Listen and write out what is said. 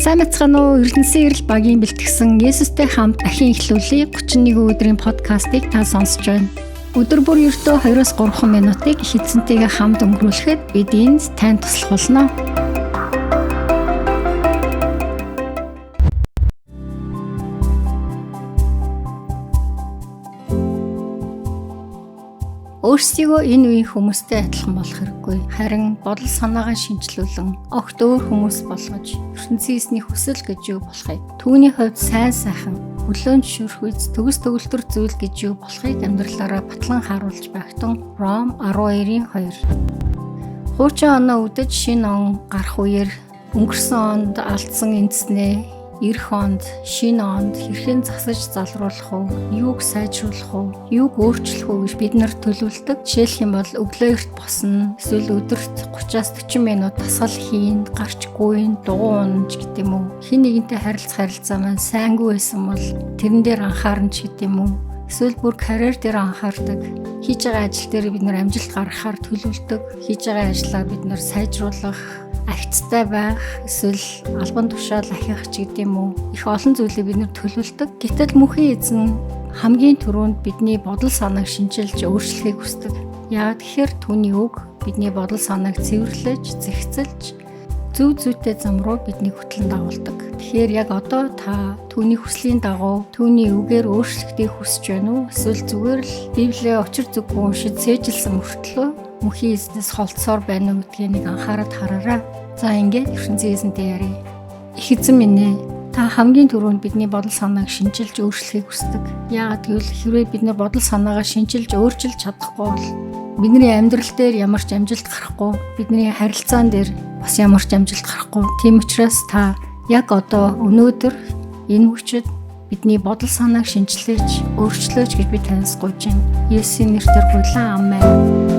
Сайн мэцгаана уу? Эрдэнэсийн эрэл багийн бэлтгэсэн Есүстэй хамт дахин эхлүүлье 31 өдрийн подкастыг та сонсож байна. Өдөр бүр ердөө 2-3 минутыг их эзэнтэйгээ хамт өнгөрүүлэхэд бид энд танд туслах болно. Өөрсдийгөө энэ үеийн хүмүүстэй адилхан болох хэрэггүй. Харин бодол санаагаа шинчлүүлэн огт өөр хүмүүс болгож ертөнцийн эзний хүсэл гэж юу болохыг, түүний хувьд сайн сайхан, хүлээн зөвшөөрөх төгс төгөлдөр зүйл гэж юу болохыг амьдралаараа батлан харуулж багтан Ром 12-ийн 2. Хуучин оноо үдэж шинэ он гарах үеэр өнгөрсөн онд алдсан эндснээ ирэх онд, шинэ онд хэрхэн засаж залруулах уу, юуг сайжруулах уу, юуг өөрчлөх үү гэж бид нар төлөвлөдөг. Жишээлх юм бол өглөө эрт босно, эсвэл өдөрт 30-аас 40 минут дасгал хийн, гарч гүйн, дугуй унаж гэдэг юм уу. Хэн нэгэнтэй харилцах харилцаа маань сайнгүй байсан бол тэрэн дээр анхаарна ч гэдэг юм уу. Эсвэл бүр карьер дээр анхаардаг. Хийж байгаа ажил дээр бид нар амжилт гаргахаар төлөвлөдөг. Хийж байгаа ажлаа бид нар сайжруулах, агцтай байх, эсвэл албан тушаал ахих ч гэдэг юм уу. Их олон зүйлийг бид нар төлөвлөдөг. Гэтэл мөнхийн эзэн хамгийн түрүүнд бидний бодол санааг шинчилж өөрчлөхийг хүсдэг. Яагаад гэхээр түүний үг бидний бодол санааг цэвэрлэж, зэгцэлж зөв зүйтэй зам руу биднийг хөтлөн дагуулдаг. Тэгэхээр яг одоо та түүний хүслийн дагуу түүний үгээр өөрчлөлтийг хүсэж байна уу? Эсвэл зүгээр л Библийг учир зүггүй уншиж цээжилсэн мөртлөө мөнхийн эзнээс холдсоор байна уу гэдгийг нэг анхаарал хараарай. За ингээд ертөнцийн эзэнтэй ярья. Их эзэн минь ээ, та хамгийн түрүүнд бидний бодол санааг шинчилж өөрчлөхийг хүсдэг. Яагаад гэвэл хэрвээ бид нар бодол санаагаа шинчилж өөрчилж чадахгүй бол бидний амьдрал дээр ямар ч амжилт гарахгүй, бидний харилцаан дээр бас ямар ч амжилт гарахгүй. Тийм учраас та яг одоо өнөөдөр энэ мөчид бидний бодол санааг шинчлээж, өөрчлөөч гэж би танаас гуйж байна. Есүсийн нэрээр гуйлаа. Амен.